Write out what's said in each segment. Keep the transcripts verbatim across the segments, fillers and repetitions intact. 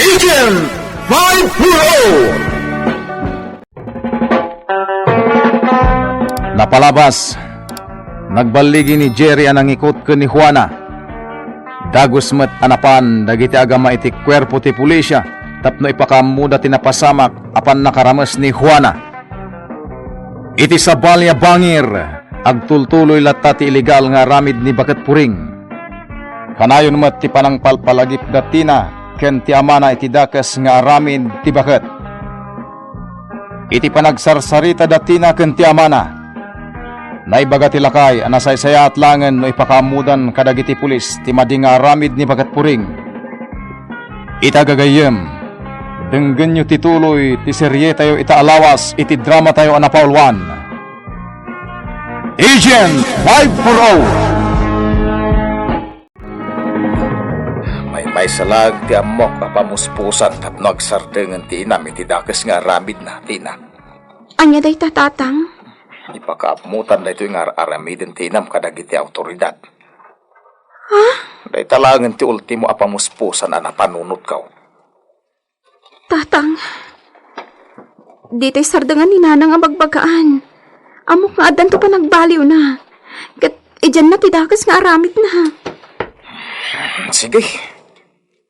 Agent five four oh. Napalabas, nagballigi ni Jerry a nangikot ken ni Juana. Dagus met a napan dagiti agama iti kuerpo ti pulisya tapno ipakaammoda ti napasamak a pannakarames ni Juana. Iti sabali a bangir, agtultuloy latta ti illegal nga aramid ni Baket Puring. Kanayon met ti panangpalpalagipda Tina ken ti amana iti dakes nga aramid ti baket. Iti panagsarsaritada Tina ken ti amana, naibaga ti lakay a nasaysayaat laengen no ipakaammodan kadagiti pulis ti madi nga aramid ni Baket Puring. Ita gagayyem, denggenyo ti tuloy ti serietayo ita a lawas iti dramatayo a napauluan. Agent five four oh. Maymaysa laeng ti ammok a pamuspusan tapno agsardengen ti inam iti dakes nga aramidna, Tina. Ania dayta, Tatang? Ipakaammotan daytoy nga ar-aramiden ti inam kadagiti awtoridad. Ha? Dayta laengen ti ultimo a pamuspusan a napanunotko. Tatang, ditoy sardengan ni Nanang a bagbagaan. Ammok nga addanto panagbaliwna. Ket idianna ti dakes nga aramidna. Sige.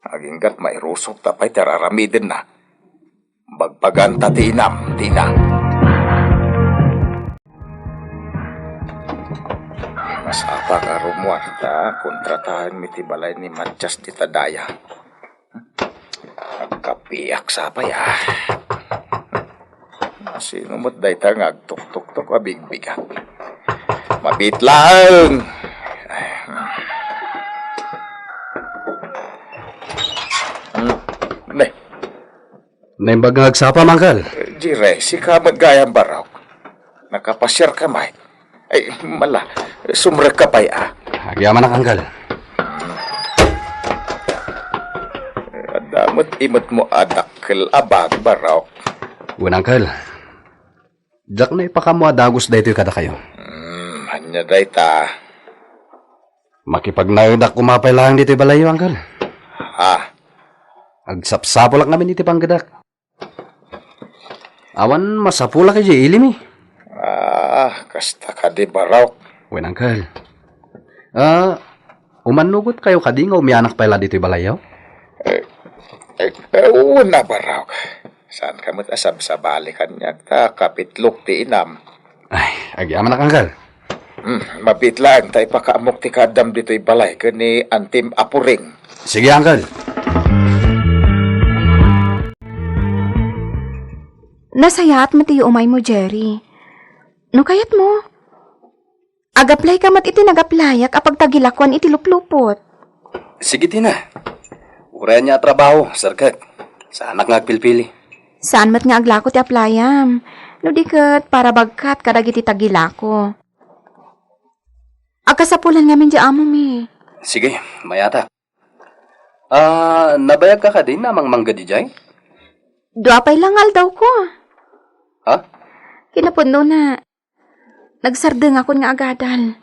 Aginggat mairusok ta pay ti ar-aramidenna. Bagbaganta ti inam, Tina. Masapa nga rumuar ta kontrataenmi ti balay ni Matias dita daya. Agkapiak sapay, a. Sino met dayta nga agtuktuktok a bigbigat? Mabiit laeng. Hmm. Ne. Naimbag nga agsapa, Uncle. Eh, Jire, sika met gayam, Barok. Nakapasiarka met. Ay, mala, sumrekka pay, a. Agyamanak, Uncle. Adda met imetmo a dakkel a bag, Barok. Wen, Uncle. Diak naipakaammo a dagus daytoy kadakayo. Hmm, ania dayta? Makipagnaedak koma pay laeng ditoy balayyo, Uncle. Ha? Agsapsapulak ngamin iti panggedak. Awan masapulak idiay ilimi. Ah, kasta kadi, Barok. Wen, Uncle. Ah, umannugotkayo kadi nga umianak pay la ditoy balayyo? Eh, eh, eh, wen a, Barok. Saanka met a sabsabali kaniak ta kapitlok ti inam. Ay, agyamanak, Uncle. Hmm, mabiit laeng ta ipakaammok ti kaaddam ditoy balay ken ni Antim a Puring. Sige, Uncle. Nasayaat met ti umaymo, Jerry. No kayatmo, ag-apply ka met iti nag-applyak a pagtagilakuan iti luplupot. Sige, Tina. Uray ania a trabaho, serkek. Saanak nga agpilpili. Saan met nga aglako ti applyam. No di ket para bagkat kadagiti tagilako. Agkasapulan ngamin ti amomi. Sige, mayatak. Ah, nabayagka kadi a mangmangged idiay? Dua pay la nga aldawko. Ha? Kinapudnona, nagsardengakon nga agadal.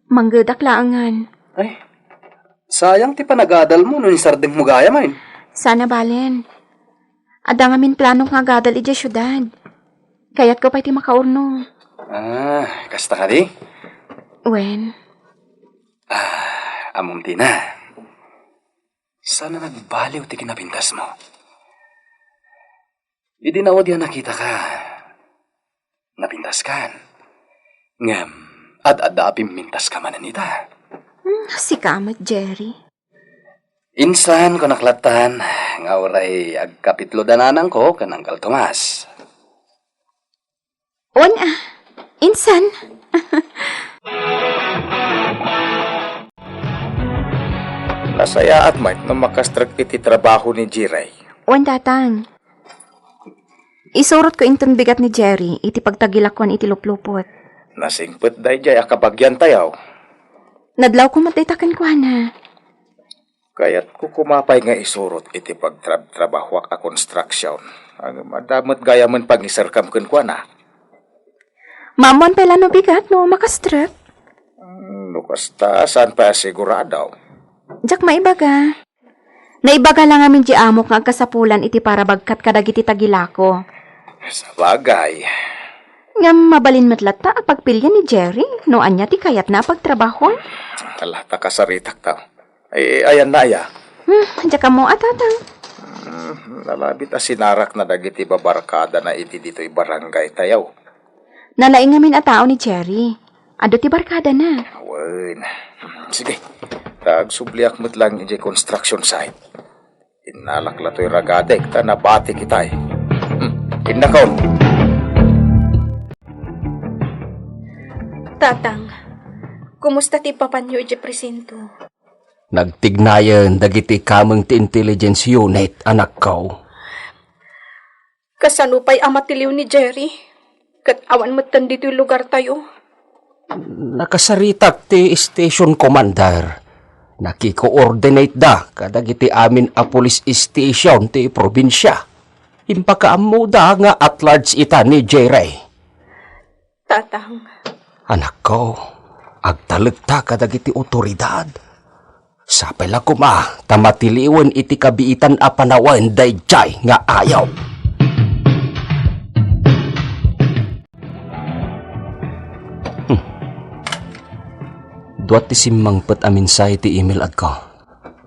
Manggedak laengen. Ay, sayang ti panagadalmo no insardengmo gayam. Saan a balen. Adda ngamin planok nga agadal idiay siudad. Kayatko pay ti makaurnong. Ah, kasta kadi? Wen. Ah, ammom, Tina. Saan a nagbaliw ti kinapintasmo. Idi naudi a nakitaka, napintaskan. Ngem, ad-adda a pimmintaska manen ita. Hmm, sika met, Jerry. Insan, kunak lattan, nga uray agkapitlo da nanangko ken Uncle Tomas. Wen a, insan. Nasayaat met no makastrek iti trabaho ni Jiray. Wen, Tatang. Isurotko inton bigat ni Jerry iti pagtagilakuan iti luplupot. Nasingpet daydiay a kabagiantayo. Nadlawko met dayta kenkuana. Kayatko koma pay nga isurot iti pagtrabtrabahoak a construction. Ngem adda met gayamen pangiserkam kenkuana. Maammoan pay la no bigat no makastrek? Mm, no kasta, saan pay a sigurado? Diak maibaga. Naibaga la ngamin ti amok nga agkasapulan iti parabagkat kadagiti tagilako. Sabagay. Ngem mabalin met latta a pagpilian ni Jerry no ania ti kayatna a pagtrabahoan. Ala, ta kasaritak ta. Ay, ayanna aya? Hmm, diak ammo a, Tatang. Hmm, nalabit a sinarakna dagiti babarkadana iti ditoy barangay tayo. Nalaing ngamin a tao ni Jerry. Adu ti barkadana. Wen. Sige. Ta agsubliak met lang idiay construction site. Innalak la toy ragadek ta nabatik itay. Hmm, innakon. Tatang, kumusta ti papanyo idiay presinto? Nagtignayen dagiti kameng ti intelligence unit, anakko. Kasano pay a matiliw ni Jerry? Ket awan metten ditoy lugartayo. Nakasaritak ti station commander. Nakikoordinateda kadagiti amin a police station ti probinsia. Impakaammoda nga at large ita ni Jerry. Tatang. Anakko, agtalekta kadagiti otoridad. Sapay la koma ta matiliwen iti kabiitan a panawen daydiay nga ayup. Hmm. Dua ti simmangpet a mensahe ti email adko.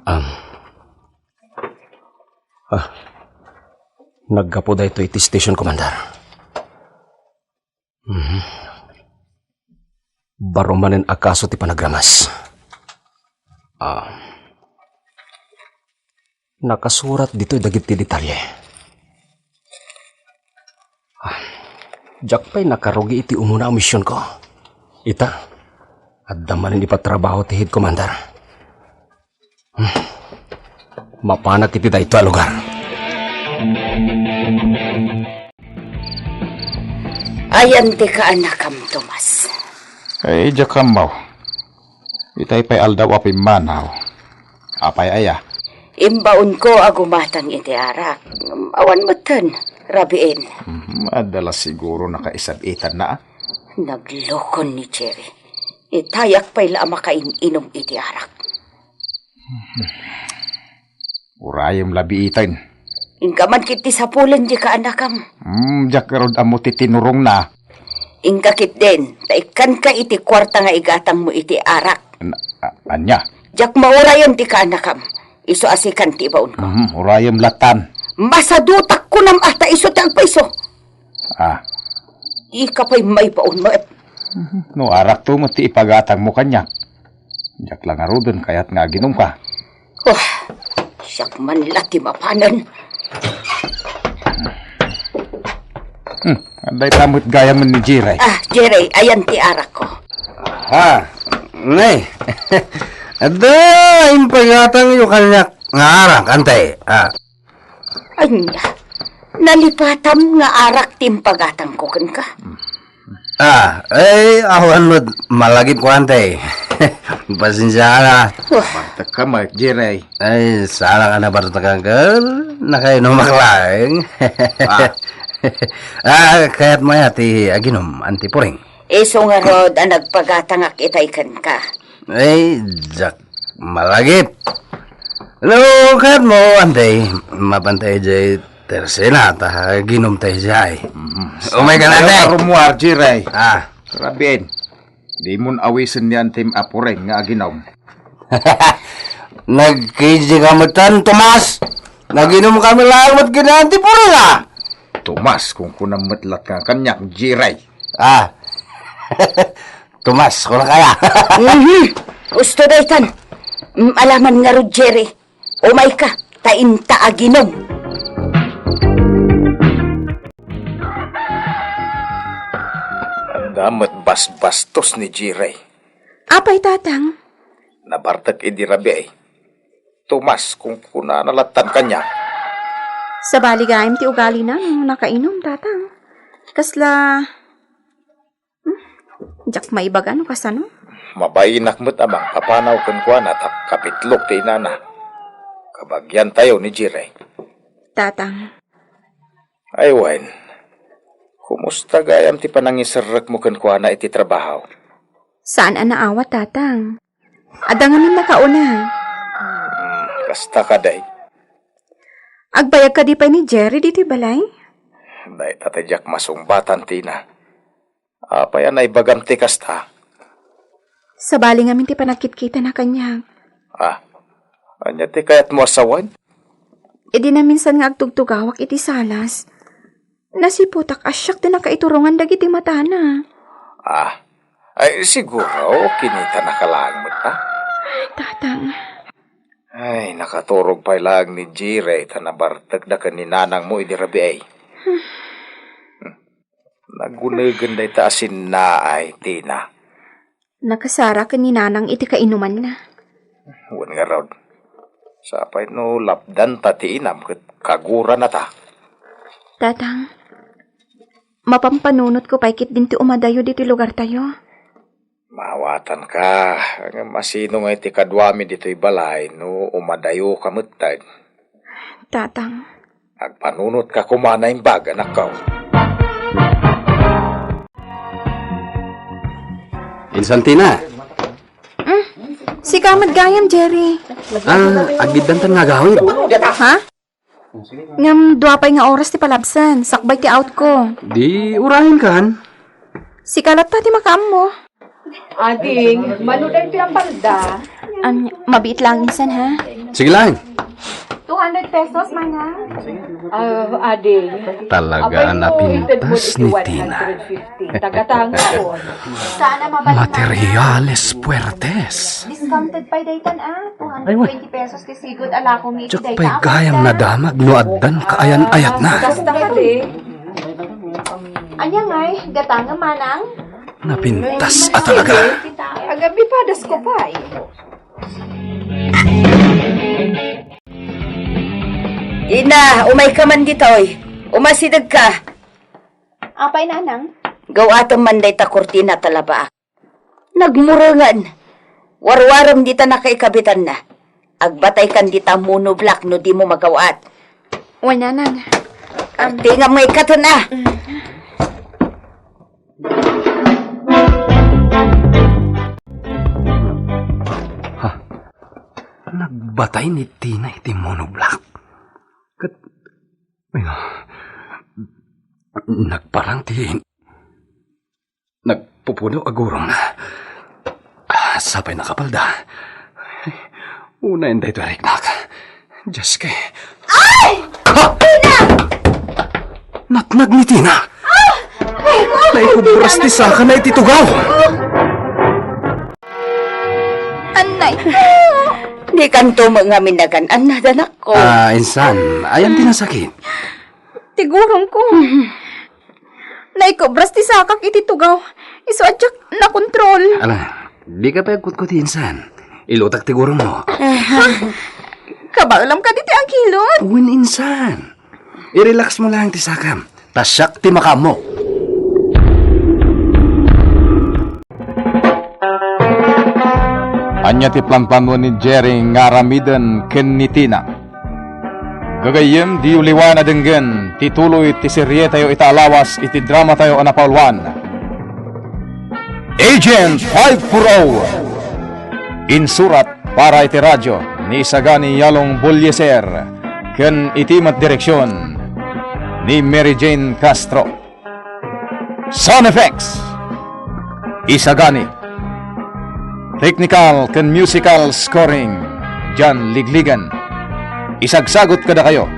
Um. Ah. Naggapu daytoy iti station commander. Mhm. Baro manen a kaso ti panagramas. Ah. Nakasurat ditoy dagiti detalye. Ah. Diak pay nakarugi iti umuna a misionko. Ita, adda manen ipatrabaho ti head commander. Hmm. Mapanak iti daytoy a lugar. Ayan ti kaanakam, Tomas. Ay, diak ammo. Itay pay aldaw a pimmanaw. Apay aya? Imbaonko a gumatang iti arak. Awan metten, rabiin. Mhm, adda la siguro nakaisab-itanna, a? Naglokon ni Jerry. Itayak pay la a makain-inom iti arak. Urayem la biiten. Inka man ket ti sapulen di kaanakam. Hmm, diak ngarud ammo ti tinurongna. Inka ketdin, ta ikkanka iti kuarta nga igatangmo iti arak. An-, a-, ania? Diak maurayen ti kaanakam. Isu a sikan ti ibaonko. Mhm, urayem lattan. Masadutak kunam a ta isu ti agpayso. Ah. Ika pay maipaon met. No arakto met ti ipagatangmo kaniak, diak la ngaruden kayat nga aginumka. Oh, siak man la ti mapanen. Hmm, adda ita met gayamen ni Jiray. Ah, Jiray, ayan ti arakko. Ha? Nay. Adda impagatangyo kaniak nga arak, antay. Ah. Ania, nalipatam nga arak ti impagatangko kenka? Ah, ay, awan met malagipko, antay. Pasensiakan. Wah. Bartek ka met, Jiray. Ay, saan ka nabartekan ket nakainumak laeng. Ah. Ah, kayatmo aya ti aginum, Anti Puring? Isu ngarud a nagpagatangak itay kenka. Ay, diak malagip. No, kayatmo, antay, mapantay jay tersena, ta aginumtay jay. Mhm. Umayka na, antay. Rummuar, Jiray. Ah. Rabiin, dimon awisen ni Antim a Puring nga aginum. Nagkidika metten, Tomas. Naginumkami laeng met ken ni Anti Puring, a. Tomas, kunkunam met latta kaniak, Jiray. Ah. Tomas, kunam kaya. Mhm. Usto daytan. Mm, alaman ngarud, Jiray. Umayka, ta inta aginum. Adda met basbastos ni Jiray. Apay, Tatang? Nabartek idi rabii. Tomas, kunkunana lattan kaniak. Sabali gayam ti ugalina no nakainum, Tatang. Kasla, hmm, diak maibaga no kasano. Mabainak met a mangpapanaw kenkuana ta kapitlok ti inana. Kabagiantayo ni Jiray. Tatang. Ay wen, kumusta gayam ti panangiserrekmo kenkuana iti trabaho? Saan a naawat, Tatang. Adda ngamin nakauna. Hmm, kasta kadi. Agbayag kadi pay ni Jerry ditoy balay? Dayta ti diak masungbatan, Tina. Apay a naibagam ti kasta? Sabali ngamin ti panagkitkitana kaniak. Ah, ania ti kayatmo a sawen? Idi naminsan nga agtugtugawak iti salas, nasiputak a siak ti nakaiturongan dagiti matana. Ah, ay, siguro, kinitanaka laeng met, ah? Tatang. Ay, nakaturog pay laeng ni Jerry ta nabartekda ken ni nanangmo idi rabii. Hmm. Nagunegen dayta a sinnaay, Tina. Nakasara ken ni nanang iti kainumanna. Wen ngarud, sapay no lapdanta ti inam ket kaguranata. Tatang, mapampanunotko pay ketdin ti umadayo ditoy lugartayo. Maawatanka, ngem asino ngay ti kaduami ditoy balay no umadayoka metten? Tatang. Agpanunotka koma naimbag, anakko. Insan, Tina. Mm. Sika met gayam, Jerry. Ah, aggiddantan nga agawid. Ha? Ngem dua pay nga oras ti palabsan, sakbay ti outko. Di urayenkan. Sika latta ti makaammo. Ading, mano daytoy a palda? Ania, mabiit lang insan, ha? Sige lang. Two hundred pesos, manang. Ah, ading. Talaga a napintas ni Tina. Tagatangkon. Sana mabalik, manang. Materiales puertes. Discounted pay daytan, ah. Ay, wen. Two hundred twenty pesos ti sigud a lakomi iti dayta a palda. Diak pay gayam nadamag no addan kaayan-ayatna. Ah, kasta kadi. Ania ngay, gatangem, manang? Napintas a talaga. Agabipadas ko pay. Ina, umayka man ditoy. Umasidegka. Apay, nanang? Gaw-atem man dayta kurtina ta labaak. Nagmurengen. Warwarem dita nakaikabitanna. Agbataykan dita monoblock no dimo magaw-at. Wen, nanang. Am- Tingam nga ikkaten, ah. Ha? Nagbatay ni Tina iti monoblock. Ket, ay, nagparang ti Nagpupuno a gurongna. Ah, sapay nakapalda. Unayen daytoy a riknak. Diyos ko. Ay! Ha? Tina! Natnag ni Tina. Ah! Ay, ko, naikubras ti sakana iti tugaw. Anay. Dikanto met ngamin nagan-annad, anakko. Ah, insan, ayan ti nasakit. Ti gurongko. Naikubras ti sakak iti tugaw. Isu a diak nakontrol. Ala, dika pay agkutkuti insan. Ilutak ti gurongmo. Kabaelam kadi ti agilud? Wen insan. I-relax mo lang ti sakam. Ta siak ti makaammo. Ania ti planplano ni Jerry nga aramiden ken ni Tina? Gagayyem, diyo liwayan a denggen ti tuloy ti serietayo ita a lawas iti dramatayo a napauluan, Agent five four oh. Insurat para iti radio ni Isagani Yalong Bolieser ken iti met direksion ni Mary Jane Castro. Sound effects, Isagani. Technical ken musical scoring, John Ligligan. Isagsagut kadakayo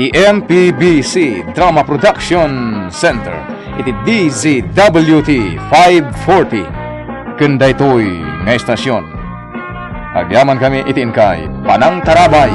ti M P B C Drama Production Center iti D Z W T five forty. Ken daytoy nga estasion, agyamankami iti inkay panangtarabay.